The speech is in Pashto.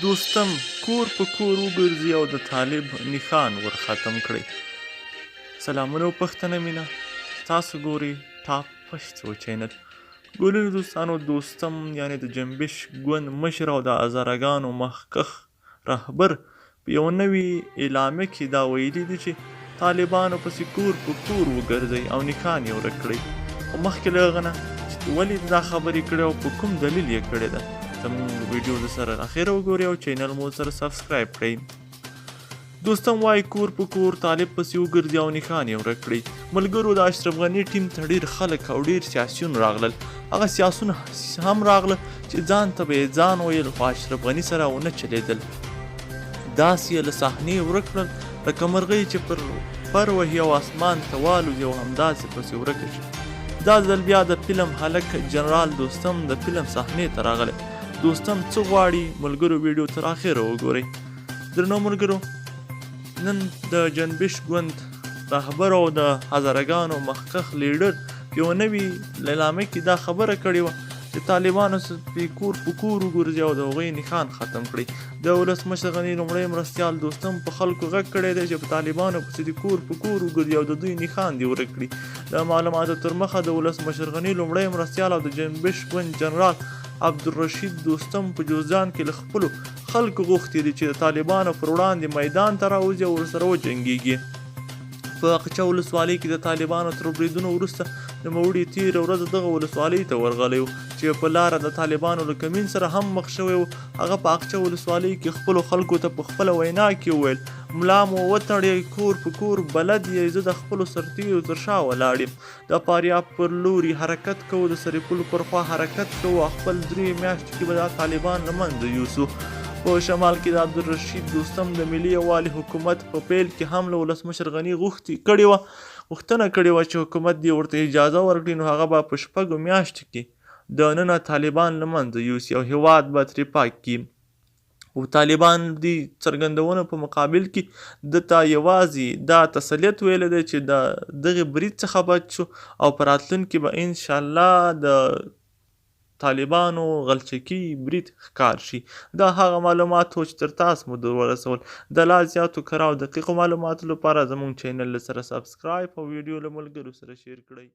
دوستم کور په کور وګرځي او د طالب نښان ور ختم کړي. سلامونه او پښتنه مینه، تاسو ګورئ ټاپ پښتو چینل. ګلونو دوستانو، دوستم یعنی د جنبش ګوند مشر او د هزارګانو مخکښ رهبر په یو نوي اعلامیه کې دا ویلي دي چې طالبانو پسې کور په کور وګرځئ او نښان یې ورک کړئ. خو مخکې له هغه نه چې ولې دا خبرې کړې او په کوم دلیل یې کړې ده، زموږ ویډیو د سره اخره وګورئ او چینل مو سره سبسکرایب کړئ. دوستم وایي کور په کور طالب پسې وګرځي او نښان یې ورک کړئ. ملګرو، د اشرف غني ټیم ته ډېر خلک او ډېر سیاسیون راغلل. هغه سیاسیون هم راغله چې ځان ته به یې ځان ویل، خو اشرف غني سره ونه چلېدل. داسې یې له صحنې ورک کړل لکه مرغۍ چې پر پر وهي او اسمان ته والوځي او همداسې پسې ورکه شي. دا ځل بیا د فلم هلک جنرال دوستم د فلم صحنې ته راغلی. دوستم څه غواړي؟ ملګرو، ویډیو تر اخره وګورئ. درنو ملګرو، نن د جنبش ګوند رهبر او د هزارګانو مخکښ لیډر په یوه نوي اعلامیه کې دا خبره کړې وه چې طالبانو پې کور په کور وګرځي او د هغوی نښان ختم کړي. د ولسمشر غني لومړی مرستیال دوستم په خلکو غږ کړی دی چې په طالبانو پسې دې کور په کور وګرځي او د دوی نښان دې ورک کړي. د معلوماتو تر مخه د ولسمشر غني لومړی مرستیال او د جنبش ګوند جنرال عبدالرشید دوستم په جوزجان کې له خپلو خلکو غوښتي دي چې د طالبانو پر وړاندې میدان ته راوځي او ورسره وجنګیږي. په اقچه ولسوالۍ کې د طالبانو تر بریدونو وروسته نوموړي تېره ورځ دغه ولسوالۍ ته ورغلی و چې په لاره د طالبانو له کمین سره هم مخ شوی و. هغه په اقچه ولسوالۍ کې خپلو خلکو ته په خپله وینا کې وویل، ملا مو وتړئ، کور په کور بلد یئ، زه د خپلو سرتېرو تر شا ولاړ یم. د فاریاب پر لوري حرکت کوو، د سرپل پر خوا حرکت کوو او خپل 3 میاشتو کې به دا طالبان له منځه یوسو. په شمال کې د عبدالرشید دوستم د ملي یووالي حکومت په پیل کې هم له ولسمشر غني غوښتنه کړې وه چې حکومت دې ورته اجازه ورکړي، نو هغه به په 6 میاشتو کې د ننه طالبان له منځه یوسي او هیواد به ترې پاک کړي. او طالبان دې څرګندونو په مقابل کې ده ته یوازې دا تسلیت ویلی دی چې د دغې برید څخه بچ شو او په راتلونکي به انشاءالله د طالبانو غلچکي برید ښکار شي. دا هغه معلومات وو چې تر تاسو مو در ورسول. د لا زیاتو کره او دقیقو معلوماتو لپاره زموږ چینل له سره سبسکرایب او ویډیو له ملګرو سره شیر کړئ.